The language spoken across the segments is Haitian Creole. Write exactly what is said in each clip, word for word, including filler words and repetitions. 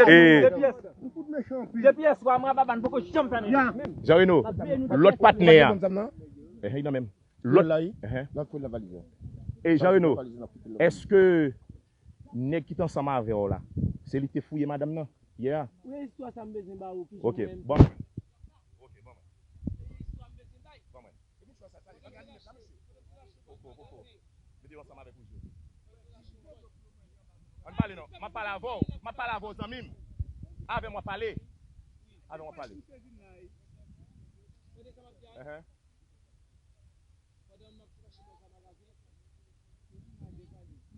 E Depi yèswa, mwen ak Baba n poko janm fè anyen. Jean Reno, lòt patnè a. Ehe, nan menm. Lòt. Ehe. E Jean Reno, èske nèg ki t ansanm avè w la, se li ki te fouye madanm nan yè a? Wi, istwa sa m bezwen ba ou ki jan menm. Ok, ban mwen. Ok, ban mwen. Ban mwen. Epi chwa sa, sa li pa gade nèg la, mesye. Poko, poko. Mete yo ansanm avèk ou, Jezi. Ann pale non. M ap pale avè w. M ap pale avè w, zanmi m. Avè m w ap pale. Avè m w ap pale. Ehe.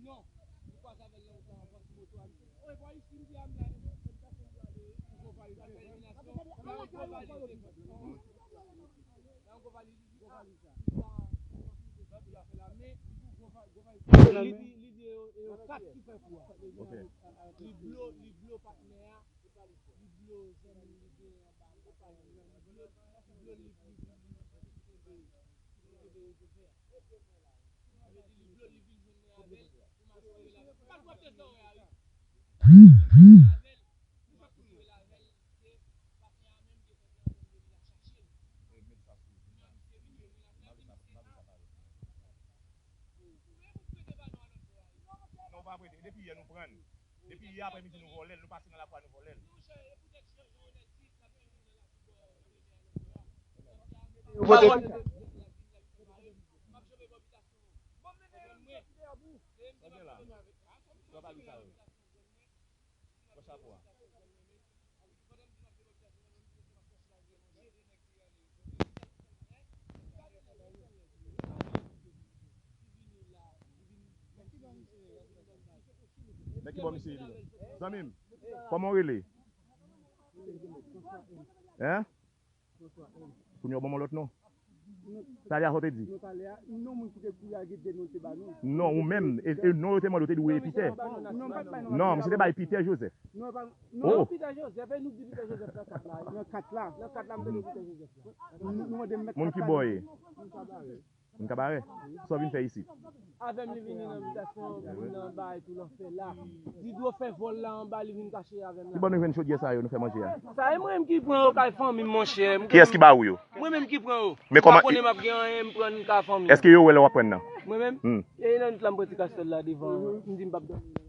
Non, ou kwaze avè l nan wout la, anvan sou moto a, misye di, "Oy, bwa isi, m di a m la, m ta fè m prale pou gwo valiz." L ap fè eliminasyon, l ap fè gwo valiz devan. Nan gwo valiz, li di, "Ah, li pa, li pa fè la, men li di gwo va-, gwo valiz." Li di, li di yo, yo kat ki fè kou a. Ok. Li blo, li blo patnè a, li blo zanmi l, li blo anba, li blo, li blo, li, li, li, li, li, li, li, li, li, li, li, li, Non, ou pa prete. Depi yè nou pran l. Depi yè aprèmidi nou vòlè l, nou pase nan lafwa nou vòlè l. Nèg ki bò misye ye? Zanmi m, kòman w rele? Hein? Kounye a w ban m yon lòt non. Sa a sa w te di? Non, ou menm, e, e non yo te mande w, te di w Epitè. Non, misye te bay Pitè Jozèf. Oh. Pitè Jozèf, e nou di Pitè Jozèf nan kat la. Nan kat la. Nan kat la, m te di Pitè Jozèf la. Nou, nou mande m mèt kat la. Moun ki bò ye? Moun Kabare. Moun Kabare? Sa w vin fè isit? Avè m li vini nan bitasyon, vin nan bay tou nan fè la. Li dwe fè vòl la anba, li vin kache avè m la. Ki bò nou jwenn chodyè sa yo nou fè manje a? Sa e mwen menm ki pran yo kay fanmi m, monchè. Kiyès ki ba ou yo? Mwen menm ki pran yo. Men kòman? M pa konnen m ap gen anyen, m pran n kay fanmi m. Èske yo wè lè w ap pran nan? Mwen menm? Hmm. E nan nit la m pran ti kastòl la devan, m di m p ap dòmi.